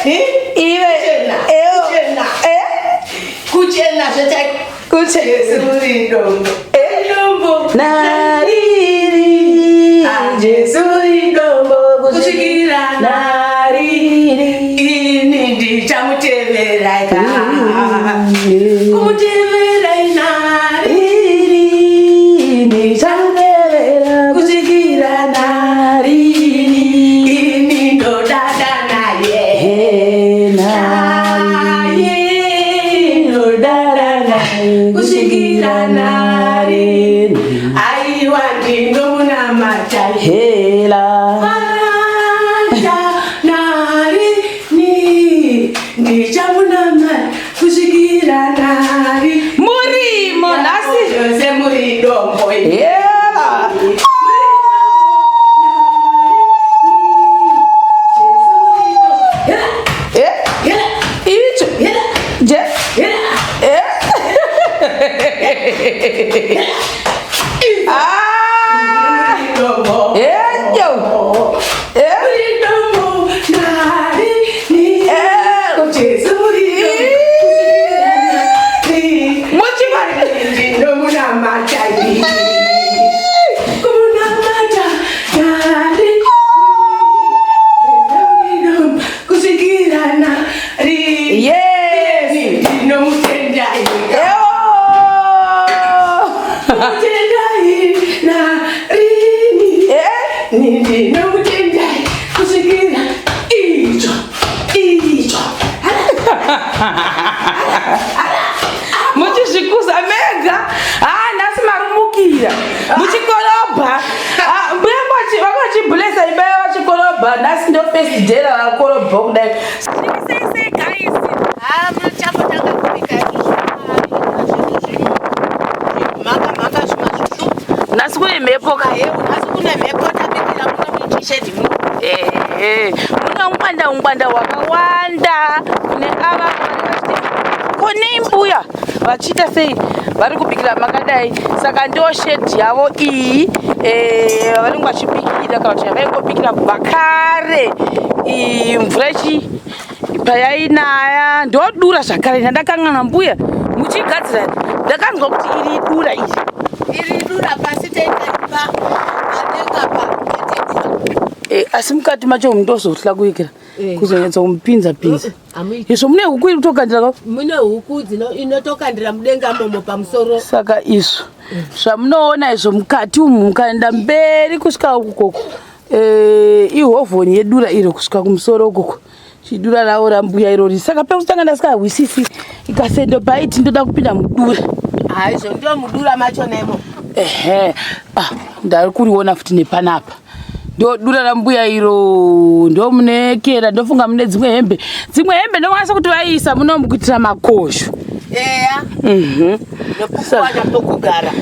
Ive. Kuchena. Kuchena zvechaiko. Kuchena. Jesu uri dombo. Dombo. Nariri. Jesu uri dombo kusvikira nariri. Ini ndichamutevera ka. Kumutevera nariri. Ndichamutevera kusvikira nariri. Ini ndodada naye. Naye ndodada naye kusvikira narini. Aiwa ndinomunamata. Hela. Mata narini ndichamunamata kusvikira nari. Murimo nhasi. Yose muri dombo. Hela. Eh? Icho. Je. Eh? Ah! Eh, yo. Eh? Eh. Yes. Ewo. Eh? Ndinokutendai kusvikira icho icho. Muchizvikuza mega. Ah, nhasi marumukira muchikorobha. Ah, mbuya vanga vachibhulesa imba yavo vachikorobha. Nhasi ndo first day ravakorobha kudai. Sei sei guys? Muchangotanga kubika mhaka mhaka zvimazvusvu. Nhasi kune mhepo ka? Heu, nhasi kune mhepo, tabikira muno muchishedhi muno. Ehe, mune ungwanda ungwanda hwakawanda. Kune ava vanenge vachiti konei mbuya vachiita sei vari kubikira makadai. Saka ndo shedhi yavo iyi vanenge vachibikira, kana kuti yavaingobikira kubva kare. Iyi mvura ichi payainaya ndodura zvakare. Ndandakanganwa mbuya muchigadzira, ndakanzwa kuti iri idura iri. Iri dura, pasi toita imba, padenga pa toite dura. Asi mukati macho mundozohla kuikira kuzonyatsa kumupinza pinza. Izvo mune huku iri kutokandira ka? Mune huku inotokandira mudenga momo pamusoro. Saka izvo zvamunoona izvo mukati umu, mukaenda mberi kusvika ukoko, ihovhoni yedura iro kusvika kumusoro ukoko, chidura ravo rambuya irori. Saka pekutanga ndasikahwisisi ikasendo paiti ndoda kupinda mudura. Haizvo ndio mudura macho nemo. Ehe, ah, ndari kuriona futi nepanapa ndo dura rambuya iro, ndo munekera. Ndofunga mune dzimwe hembe, dzimwe hembe ndokwanisa kuti vaiisa munomu kuitira makosho. Eya. Nokuwana pokugara.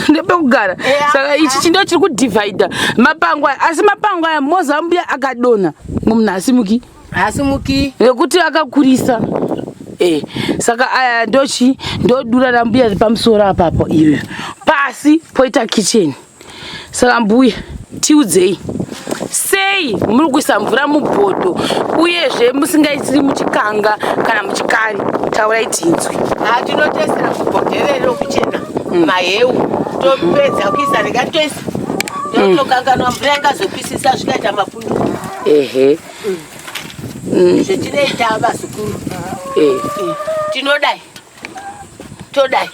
Ndepekugara. Eya. Saka ichi chindo chiri kudhivhaidha mapango aya, asi mapango aya mozambuya akadonha, munhu asimuki. Hasimuki. Nekuti akakurisa. Saka aya ndochi ndodura rambuya riri pamusoro apapo, iyo pasi poita kitchen. Saka mbuya, tiudzei, sei muri kuisa mvura mubhodho uyezve musingaisiri muchikanga kana muchikari? Taurai tinzwi. Ha, tinotesera mubhodhero rokuchena maheu, topedza kuisa, rega toisa, ndotokanganwa mvura ingazopisisa zvikaita mapundu. Zvetinoita vazukuru, tinodai, todai,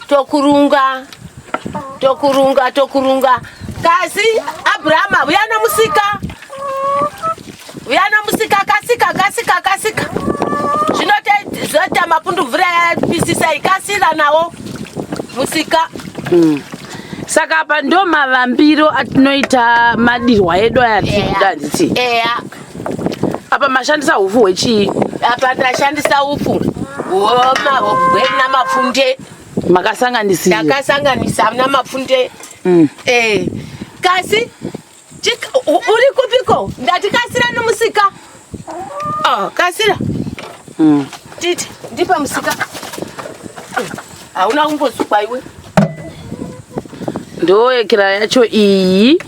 tokurunga, tokurunga, tokurunga. Kasi Abrahama, uya nomusika, uya nomusika, kasika, kasika, kasika. Zvinoita mapundu mvura yapisisa, ikasira nawo musika. Saka apa ndo mavambiro atinoita madirwa edu aya tichikuda, handiti? Eya. Apa mashandisa upfu hwechii? Apa ndashandisa upfu hwenamapfunde. Makasanganisira? Ndakasanganisa namapfunde. Kasi uri kupiko? Ndati kasira nomusika. Oh, kasira. Titi ndipe musika, hauna kumbosukwa iwe. Ndoyekera yacho iyi.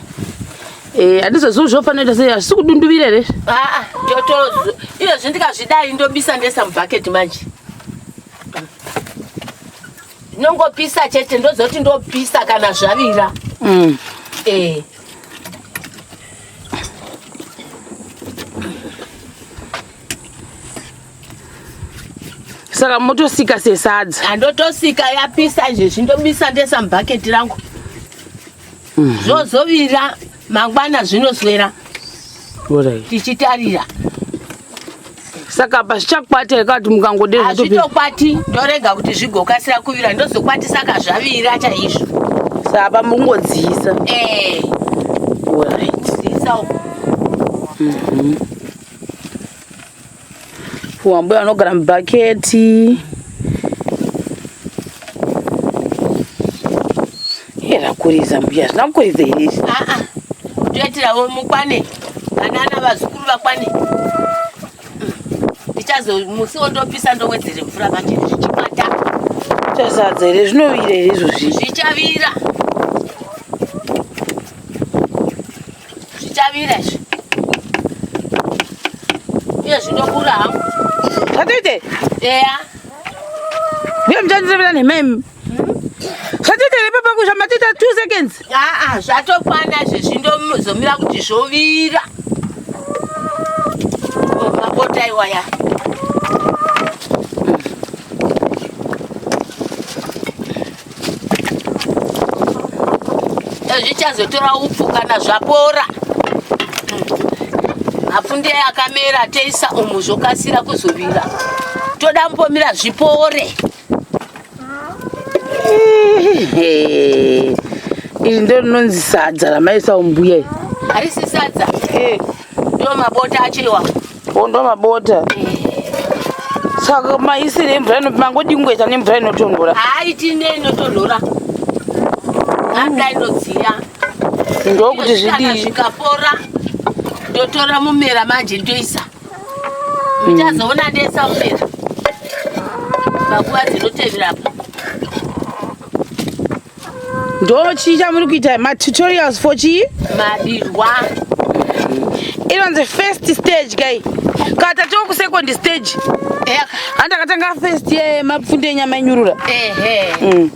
Eh, handizozivi zvofanira kuita sei, hazvisi kudunduvira here? Aa, ndotozo izvozvi ndikazvidai ndobisa ndoisa mubhaketi manje. Ndinongopisa chete, ndozoti ndopisa kana zvavira. Eh. Saka motosika sesadza? Handotosika, yapisa izvezvi ndobisa ndoisa mubhaketi rangu. Zvozovira mangwana zvinoswera tichitarira. Saka apa zvichakwata here kana kuti mukangode? Hazvitokwati, ndorega kuti zvigokasira kuvira, ndozokwatisa kazvavira chaizvo. Saka apa mungodziisa? Eh. Kudziisa uko. Wambuya anogara mubhaketi. Rakurisa mbuya, zvina kukurisa here izvi? Aa, toitirawo mukwane vanana vazukuru vakwane. Ndichazo musi wondopisa ndowedzere mvura manje zvichikwata. Chasadza here, zvinovira here izvozvi? Zvichavira, zvichavira izvi. Iye zvinobura hangu. Zvatoite? Eya. Mbuya, muchandirevera nhema imi. Zvatoita here papa kuzvamatoita 2 seconds? Aa, zvatokwana izvezvi, ndozomira kuti zvovira. Oh, mabota iwaya. Zvichazotora upfu kana zvapora. Mapfunde akamera toisa umu, zvokasira kuzovira. Toda mbomira zvipore. Iri ndo rinonzi sadza ramaisa mbuya? Harisi sadza. Ndo mabota acho iwa. O, ndo mabota. Saka maisire emvura mangodi kungoita nemvura inotonhora? Haiti neinotonhora, ada inodziya. Ndokuti Kana zvidii? zvikapora ndotora mumera manje ndoisa. Muchazoona ndoisa mumera panguva dzinotevera apa. Ndo chii chamuri kuita, matutorials for chii? Madirwa. Inonzi first stage kai, kana tatoo kusecond stage? Handakatanga first yemapfunde enyama inyurura. Ehe.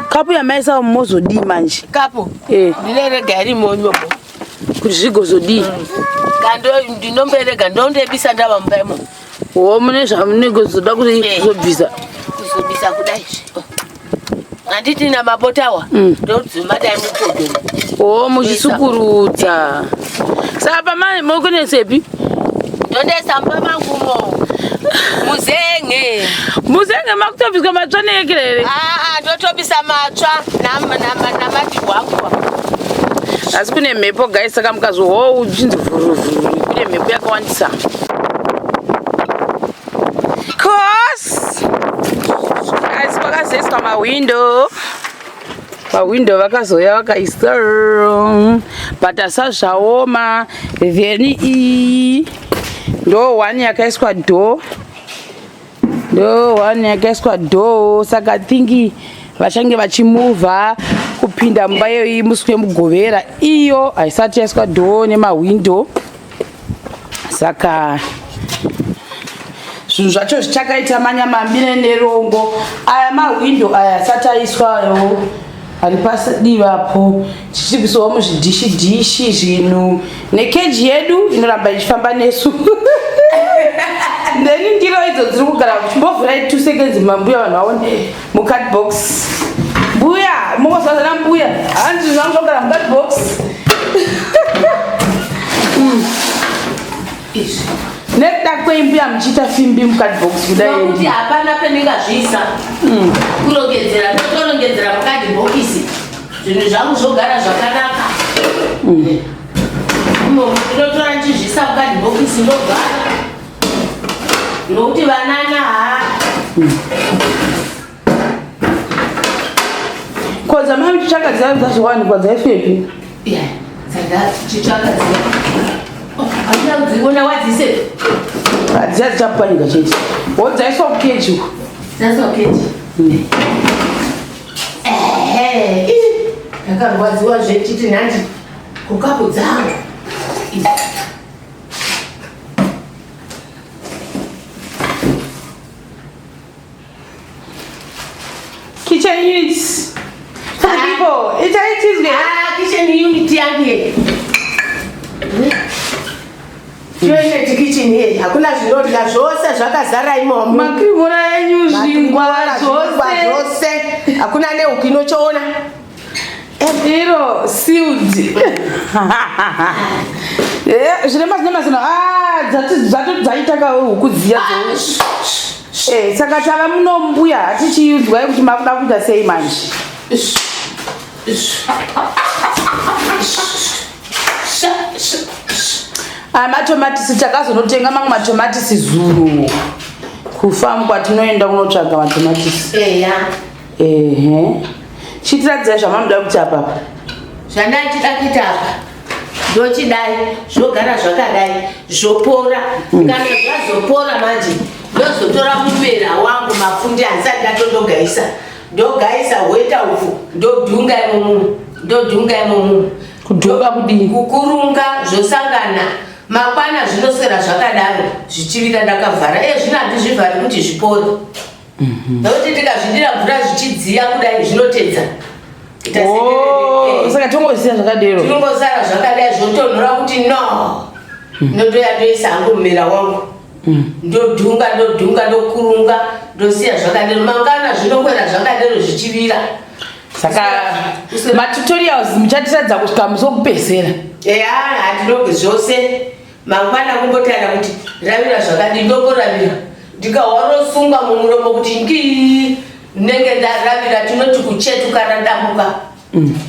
Kapu yamaisa mozodii manje? Kapu? Ndinerega irimo imomo. Kuti zvigozodii? Kando ndinomberega, ndondebisa ndava mumba imomo. O, mune zvamunegozoda kuzobvisa? Kuzobisa kudai, handiti namabotawa ndodzuma dai mupodo. O, muchisukurudza. Saka pamai mukunesepi? Ndondesa mumba mangumo muzenge. Muzenge makutobviswa matsva neekera here? Aa, ndotobisa matsva namadirwa angu. Asi kune mhepo guys, saka mukazwa uchinzi vhuruvhuru, kune mhepo yakawandisa. Cos guys, kwakazoiswa mahwindo, mahwindo vakazoya vakaisa, but asazvaoma. Then iyi ndo one yakaiswa door, ndo one yakaiswa door. Saka thinki vachange vachimuvha kupinda mumba iyoyi musi weMugovera. Iyo haisati yaiswa door nemahwindo, saka zvinhu zvacho zvichakaita manyamambire nerongo. Aya mahwindo aya asati aiswayo ari pasidivapo, chichibvisawo muzvidhishi dhishi zvinhu nekeji yedu inoramba ichifamba nesu. Then ndiro idzo dziri kugara. Chimbovhurai 2 seconds, mambuya, vanhu vaone mucardbox. Mbuya, mongozvazana mbuya, hanzi zvangu zvogara mucardbox. Nekuda kwei mbuya muchiita fimbi mucardbox kudai? Nokuti hapana pendingazviisa. Kurongedzera, ndotorongedzera mukadhibhokisi, zvinhu zvangu zvogara zvakanaka. Ndinotora ndichizviisa mukadhibhokisi, ndogara, nokuti vanana ha. Ko dzamai muchitsvaka dziya dzazowanikwa dzaiswepi? Chitsvaka dziya handina kudziona, wadzisepi? Dziya dzichapwanyika chete, wo dzaiswa kukeji uko. Dzaiswa kukeji. Ehe, ndakarwadziwa zvechiti nhandi. Kukapu dzangu. Kitchen units for the people. Itai Ah, kitchen unit yangu ye. Toilet kitchen ye. Hakuna zvinodya zvose zvakazara imomo. Makrimora enyu zvingwa zvose. Zvose. Hakuna nehuku inochoona. Iro sealed. Eh, zvine mazino mazino. Ah, dzati dzati dzaita ka huku dziya dzo. Eh, saka tava muno mbuya hatichiudzwai kuti makuda kuita sei manje. Aya matomatisi takazonotenga mamwe matomatisi zuro kufamu kwatinoenda kunotsvaga matomatisi. Eya. Ehe. Chitiratidzai zvamamuda kuti apapa. Zvandachida kuita apa ndochidai zvogara zvakadai zvopora kana zvazopora manje ndozotora mumera wangu mafundi handisati ndatondogaisa ndogaisa hwoita upfu ndodhunga imomumu ndodhunga imomumu Kudhunga kudii? Kukurunga zvosangana makwana zvinoswera zvakadaro zvichivira ndakavhara iye zvino handizvivhari kuti zvipore nekuti tikazvidira mvura zvichidziya kudai zvinotedza. Oh, saka tongosiya zvakadero. Tinongosara zvakadai zvotonhora kuti no. Ndotoya ndoisa hangu mumera wangu. Ndodhunga ndodhunga ndokurunga ndosiya zvakadero mangwana zvinokwera zvakadero zvichivira. Saka matutorials muchatiratidza kusvika musi wekupedzisira. Eya handinoge zvose mangwana kumbotaura kuti ravira zvakadii ndomboravira ndikahwa rosunga mumuromo kuti ngii ndinenge ndaravira tinoti kuchetuka radambuka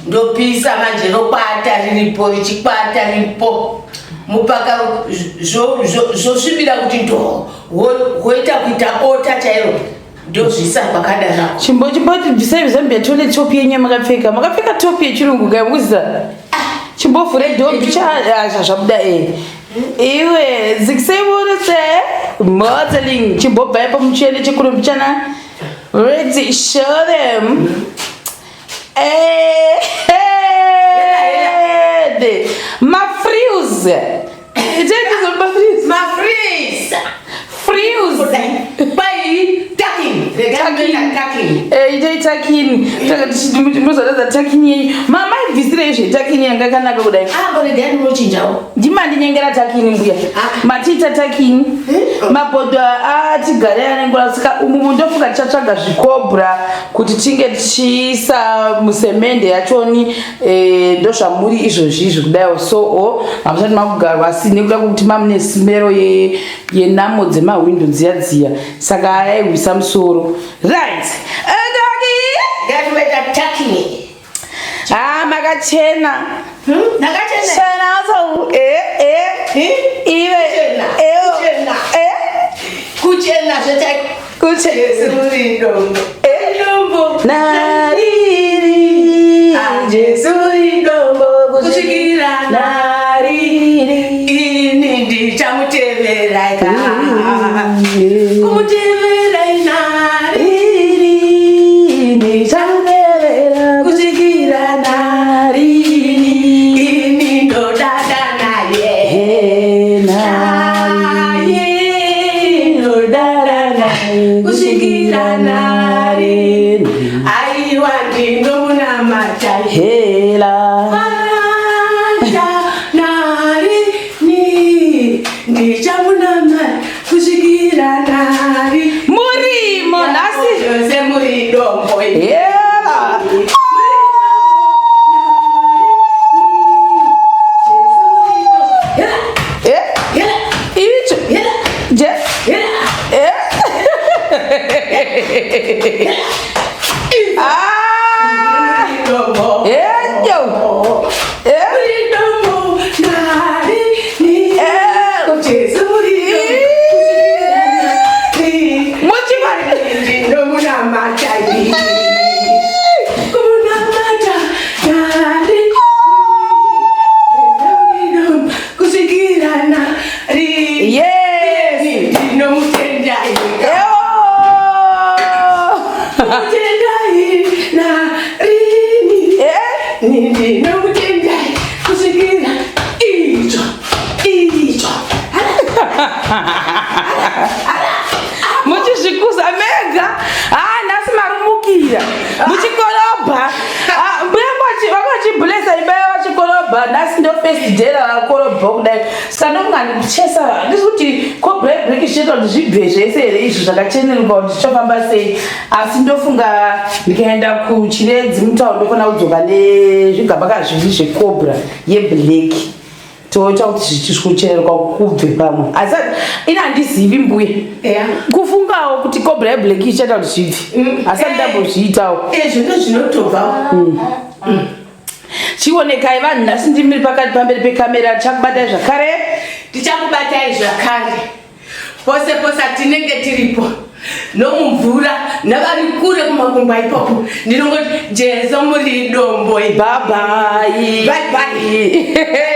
ndopisa manje rokwata riripo richikwata ripo mupaka zvosvibira kuti ndo woita kuita bota chairo ndozvisa kwakadaro. Chimbo chimboti bvisai zambia tione top yenyu yamakapfeka. Makapfeka top yechirungu kai mukuziva. Chimbovhure dhobhi cha zvabuda e. Iwe dzikisei vurutse modeling chimbobva ipo muchiende chikuru mbichana. Ready show them. Eh, hey, mafreeze. Ite mafreeze. Mafreeze. Frills. Pai tucking. Rega tucking. Eh, ite tucking. Muzadza tucking yenyu. Mama ibvisirei zve tucking yanga yakanaka kudai. Ah, mbore ndani unochinjawo. Ndimandinengera tucking mbuya. Matiita tucking. Mabhodho atigare anengura saka umu ndofunga tichatsvaga zvikobra kuti tinge tichiisa musemende yachoni eh, ndozvamuri izvozvi izvi kudaiwo so o hamusati makugarwa asi nekuda kwekuti mamune simero yenamo dzemahwindo dziya dziya saka ayaihwisa musoro right Ngatiweta tucking. Ah, makachena. Ndakachena. Chena so eh eh. Iwe Kuchena. eh Kuchena. eh Kuchena zvetai. kuchena. Jesu uri dombo. Dombo. Nariri. Ah, Jesu uri dombo kusvikira Nariri. Ini ndichamutevera ka. Kumutevera nari. Riri ndichamutevera Kusvikira nariri. Ini ndodada naye. Hey, nariri. Naye ndodada naye. Kusvikira nariri. Aiwa ndinomunamata. Hela. Anja narini ndichamunama kusvikira nari Murimo nhasi. Jose muri dombo. Hela. Eh, icho. Je. Eh. Ah. Eh, yo. Eh. Eh. Muchima. Ndinomunamata kumunamata nari kusvikira nari Yes. ndinomutenda. Ewo. Muchizvikuza mega. Ah, nhasi marumukira. Muchikorobha. Ah, mbuya vanga vachiblessa imba yavo vachikorobha. Nhasi ndo first day ravakorobha kudai. Saka ndokunga ndikuchesa. Handisi kuti cobra break zvichaita kuti zvibve zvese here izvi zvakacheneruka kuti zvichafamba sei. Asi ndofunga ndikaenda kuChiredzi mutauro ndofanira kudzoka nezvigaba kazviviri zvecobra yeblack. Toita kuti zvichikucheneruka kubve pamwe. Asi ini handizivi mbuya. Kufungawo kuti cobra yeblack ichaita kuti zvibve. Asi handambozviitawo. Izvo ndozvinotobva. Chionekai vanhu, nhasi ndimiri pakati pamberi pekamera. Tichakubatai zvakare. Tichakubatai zvakare pose pose atinenge tiripo, nomumvura, navari kure kumakumbo ipopo. Ndinongoti Jesu muri dombo. Bye bye. Bye bye.